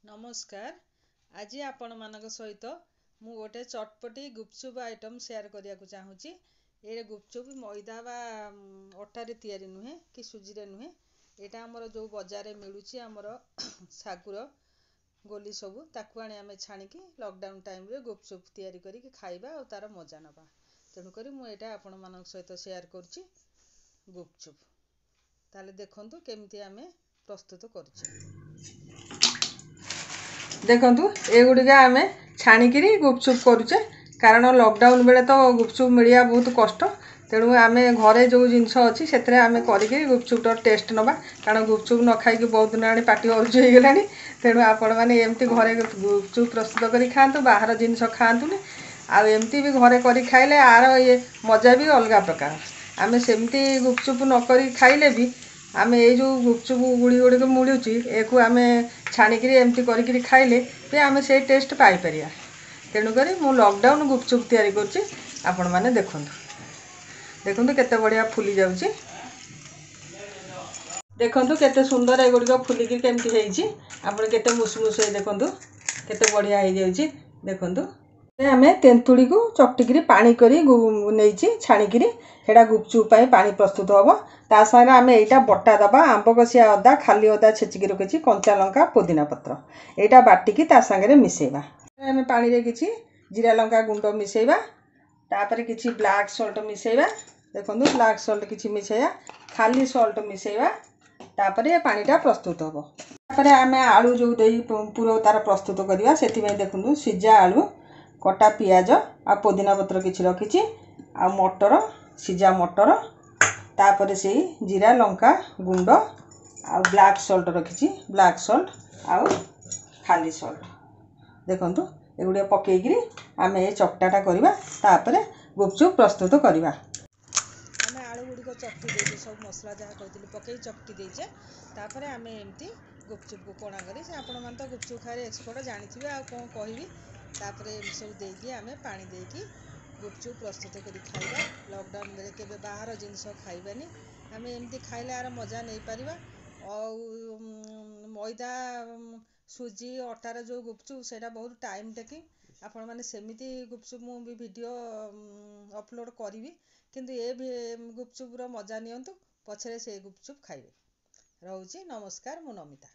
ନମସ୍କାର। ଆଜି ଆପଣମାନଙ୍କ ସହିତ ମୁଁ ଗୋଟେ ଚଟପଟି ଗୁପଚୁପ୍ ଆଇଟମ୍ ସେୟାର କରିବାକୁ ଚାହୁଁଛି। ଏ ଗୁପଚୁପ୍ ମଇଦା ବା ଅଟାରେ ତିଆରି ନୁହେଁ କି ସୁଜିରେ ନୁହେଁ। ଏଇଟା ଆମର ଯେଉଁ ବଜାରରେ ମିଳୁଛି ଆମର ସାଗୁର ଗୋଲି ସବୁ, ତାକୁ ଆଣି ଆମେ ଛାଣିକି ଲକଡାଉନ୍ ଟାଇମ୍ରେ ଗୁପଚୁପ୍ ତିଆରି କରିକି ଖାଇବା ଆଉ ତା'ର ମଜା ନେବା। ତେଣୁକରି ମୁଁ ଏଇଟା ଆପଣମାନଙ୍କ ସହିତ ସେୟାର କରୁଛି ଗୁପଚୁପ୍। ତାହେଲେ ଦେଖନ୍ତୁ କେମିତି ଆମେ ପ୍ରସ୍ତୁତ କରୁଛେ। ଦେଖନ୍ତୁ, ଏଗୁଡ଼ିକ ଆମେ ଛାଣିକିରି ଗୁପଚୁପ୍ କରୁଛେ, କାରଣ ଲକଡାଉନ୍ ବେଳେ ତ ଗୁପଚୁପ୍ ମିଳିବା ବହୁତ କଷ୍ଟ। ତେଣୁ ଆମେ ଘରେ ଯେଉଁ ଜିନିଷ ଅଛି ସେଥିରେ ଆମେ କରିକିରି ଗୁପଚୁପ୍ର ଟେଷ୍ଟ ନେବା, କାରଣ ଗୁପଚୁପ୍ ନ ଖାଇକି ବହୁତ ଦିନ ହେଲାଣି ପାଟି ଅରୁଚି ହେଇଗଲାଣି। ତେଣୁ ଆପଣମାନେ ଏମିତି ଘରେ ଗୁପଚୁପ୍ ପ୍ରସ୍ତୁତ କରି ଖାଆନ୍ତୁ, ବାହାର ଜିନିଷ ଖାଆନ୍ତୁନି। ଆଉ ଏମିତି ବି ଘରେ କରି ଖାଇଲେ ଆର ଇଏ ମଜା ବି ଅଲଗା ପ୍ରକାର। ଆମେ ସେମିତି ଗୁପଚୁପ୍ ନ କରି ଖାଇଲେ ବି ଆମେ ଏଇ ଯେଉଁ ଗୁପଚୁପ୍ ଗୁଡ଼ି ଗୁଡ଼ିକ ମିଳୁଛି, ଏକୁ ଆମେ ଛାଣିକିରି ଏମିତି କରିକିରି ଖାଇଲେ ବି ଆମେ ସେଇ ଟେଷ୍ଟ ପାଇପାରିବା। ତେଣୁକରି ମୁଁ ଲକଡାଉନ୍ ଗୁପଚୁପ୍ ତିଆରି କରୁଛି, ଆପଣମାନେ ଦେଖନ୍ତୁ। ଦେଖନ୍ତୁ କେତେ ବଢ଼ିଆ ଫୁଲି ଯାଉଛି। ଦେଖନ୍ତୁ କେତେ ସୁନ୍ଦର ଏଗୁଡ଼ିକ ଫୁଲିକିରି କେମିତି ହେଇଛି। ଆପଣ କେତେ ମୁସୁମୁସୁ ହେଇ ଦେଖନ୍ତୁ କେତେ ବଢ଼ିଆ ହେଇଯାଉଛି। ଦେଖନ୍ତୁ, ଆମେ ତେନ୍ତୁଳିକୁ ଚକଟିକିରି ପାଣି କରି ନେଇଛି ଛାଣିକିରି, ସେଇଟା ଗୁପଚୁପ୍ ପାଇଁ ପାଣି ପ୍ରସ୍ତୁତ ହେବ। ତା ସାଙ୍ଗରେ ଆମେ ଏଇଟା ବଟା ଦେବା। ଆମ୍ବ କଷିଆ ଅଦା, ଖାଲି ଅଦା ଛେଚିକି ରଖିଛି, କଞ୍ଚା ଲଙ୍କା, ପୋଦିନା ପତ୍ର, ଏଇଟା ବାଟିକି ତା ସାଙ୍ଗରେ ମିଶାଇବା। ଆମେ ପାଣିରେ କିଛି ଜିରା ଲଙ୍କା ଗୁଣ୍ଡ ମିଶାଇବା, ତାପରେ କିଛି ବ୍ଲାକ୍ ସଲ୍ଟ ମିଶାଇବା। ଦେଖନ୍ତୁ, ବ୍ଲାକ୍ ସଲ୍ଟ କିଛି ମିଶାଇବା, ଖାଲି ସଲ୍ଟ ମିଶାଇବା, ତାପରେ ଏ ପାଣିଟା ପ୍ରସ୍ତୁତ ହେବ। ତାପରେ ଆମେ ଆଳୁ ଯେଉଁ ଦେଇ ପୁର ତାର ପ୍ରସ୍ତୁତ କରିବା, ସେଥିପାଇଁ ଦେଖନ୍ତୁ ସିଝା ଆଳୁ, କଟା ପିଆଜ ଆଉ ପୋଦିନା ପତ୍ର କିଛି ରଖିଛି, ଆଉ ମଟର, ସିଝା ମଟର, ତାପରେ ସେଇ ଜିରା ଲଙ୍କା ଗୁଣ୍ଡ ଆଉ ବ୍ଲାକ୍ ସଲ୍ଟ ରଖିଛି, ବ୍ଲାକ୍ ସଲ୍ଟ ଆଉ ଖାଲି ସଲ୍ଟ। ଦେଖନ୍ତୁ, ଏଗୁଡ଼ିକ ପକେଇକିରି ଆମେ ଏ ଚକଟାଟା କରିବା, ତାପରେ ଗୁପଚୁପ୍ ପ୍ରସ୍ତୁତ କରିବା। ଆମେ ଆଳୁ ଗୁଡ଼ିକ ଚକଟି ଦେଇଛେ, ସବୁ ମସଲା ଯାହା କହିଥିଲି ପକେଇ ଚକଟି ଦେଇଛେ। ତାପରେ ଆମେ ଏମିତି ଗୁପଚୁପକୁ କଣା କରି, ସେ ଆପଣମାନେ ତ ଗୁପଚୁପ୍ ଖାଇବାରେ ଏକ୍ସପର୍ଟ, ଜାଣିଥିବେ ଆଉ କ'ଣ କହିବି। ତାପରେ ଏମିତି ସବୁ ଦେଇକି ଆମେ ପାଣି ଦେଇକି ଗୁପଚୁପ୍ ପ୍ରସ୍ତୁତ କରି ଖାଇବା। ଲକଡାଉନ୍ ବେଳେ କେବେ ବାହାର ଜିନିଷ ଖାଇବାନି, ଆମେ ଏମିତି ଖାଇଲେ ଆର ମଜା ନେଇପାରିବା। ଆଉ ମଇଦା, ସୁଜି, ଅଟାର ଯେଉଁ ଗୁପଚୁପ୍ ସେଇଟା ବହୁତ ଟାଇମ୍ ଟେକିଂ। ଆପଣମାନେ ସେମିତି ଗୁପଚୁପ୍ ମୁଁ ବି ଭିଡ଼ିଓ ଅପଲୋଡ଼ କରିବି, କିନ୍ତୁ ଏ ଗୁପଚୁପ୍ର ମଜା ନିଅନ୍ତୁ, ପଛରେ ସେ ଗୁପଚୁପ୍ ଖାଇବେ। ରହୁଛି, ନମସ୍କାର, ମୁଁ ନମିତା।